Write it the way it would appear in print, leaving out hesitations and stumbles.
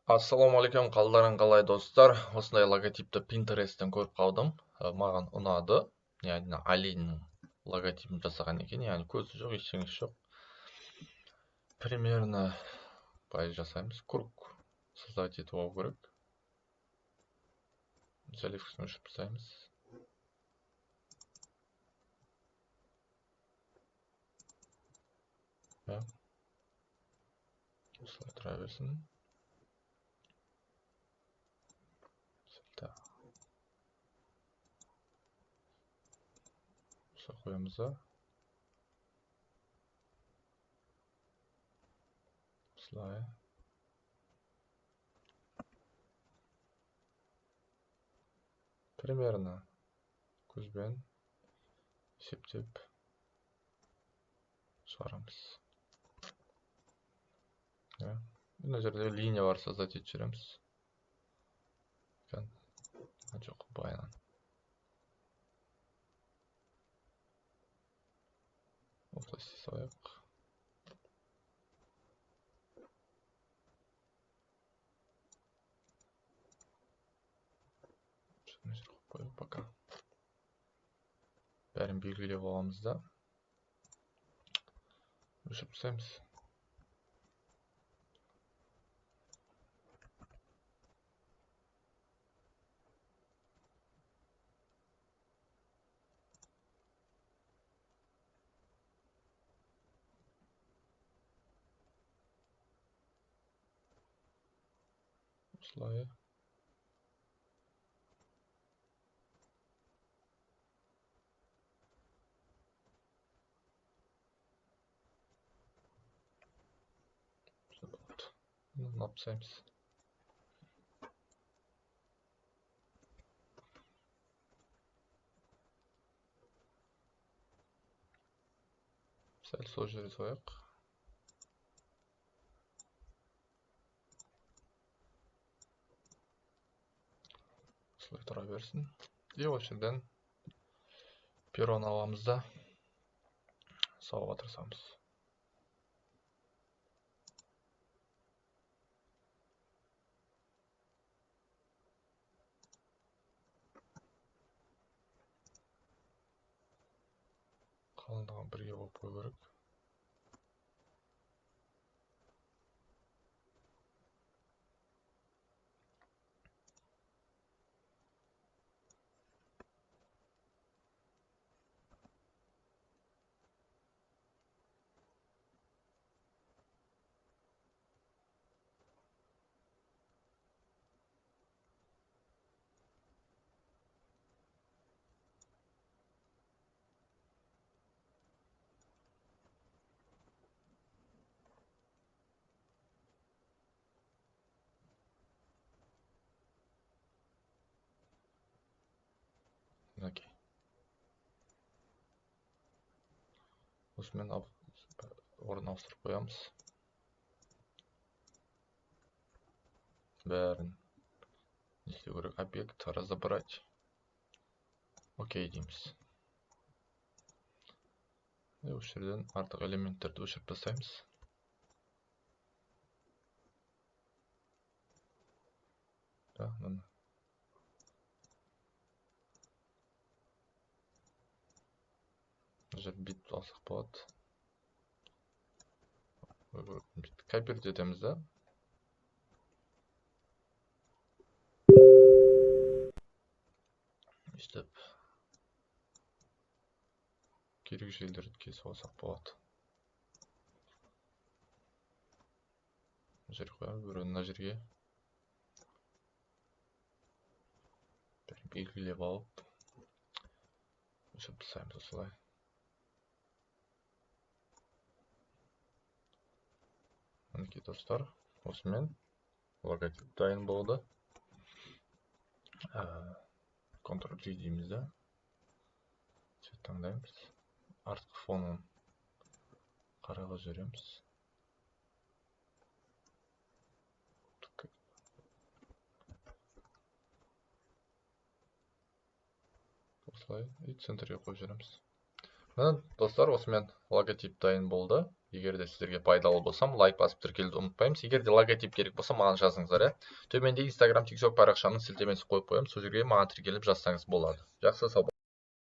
Ассалаумағалейкум, қалдарың қалай, достар? Осындай логотипті Pinterest'тен көріп қалдым. Маған ұнады. Яғни оленьнің логотипін жасаған екен. Яғни көзі жоқ, ештеңесі жоқ. Примерно былай жасаймыз. Круг создать етіп алу керек. Заливкасын өшіріп тастаймыз. Иә. Осылай тұра берсін. Осылай қоямыз да. Осылай. Примерно көзбен есептеп шығарамыз. Иә. Мына жерде линиялар создать етіп жібереміз. Жоқ, былайынан. Осылай істей салайық. Мына жерге қойып қояйық пока. Бәрін белгілеп аламыз да. Өшіріп тастаймыз. Осылай. Мынаны алып тастаймыз. Сәл сол жерге салайық. Осылай тұра берсін. И осы жерден пероны аламыз да салуға тырысамыз. Қалыңдығын бірге қойып қою керек. Окей. Осымен орын ауыстырып қоямыз. Бәрін не істеу керек? Объект разобрать. Окей дейміз. И осы жерден артық элементтерді өшіріп тастаймыз. Да, міне. Мына жерде бүйтіп алсақ болады. Бүйтіп копировать етеміз да. Өйстіп керек жерлерді кесіп алсақ болады. Мына жерге қоямыз, біреуін мына жерге. Бәрін белгілеп алып, өшіріп тастаймыз осылай. Мінекей достар, осымен логотип дайын болды. Ctrl G дейміз да. Цвет таңдаймыз. Артқы фонын қараға жібереміз. Осылай и центрге қойып жібереміз. Міне достар, осымен логотип дайын болды. Егер де сіздерге пайдалы болсам, лайк басып, тіркелуді ұмытпаймыз. Егер де логотип керек болса, маған жазыңыздар, иә. Төменде Инстаграм, Тикток парақшамның сілтемесін қойып қоямын, сол жерге маған тіркеліп жазсаңыз болады. Жақсы, сау.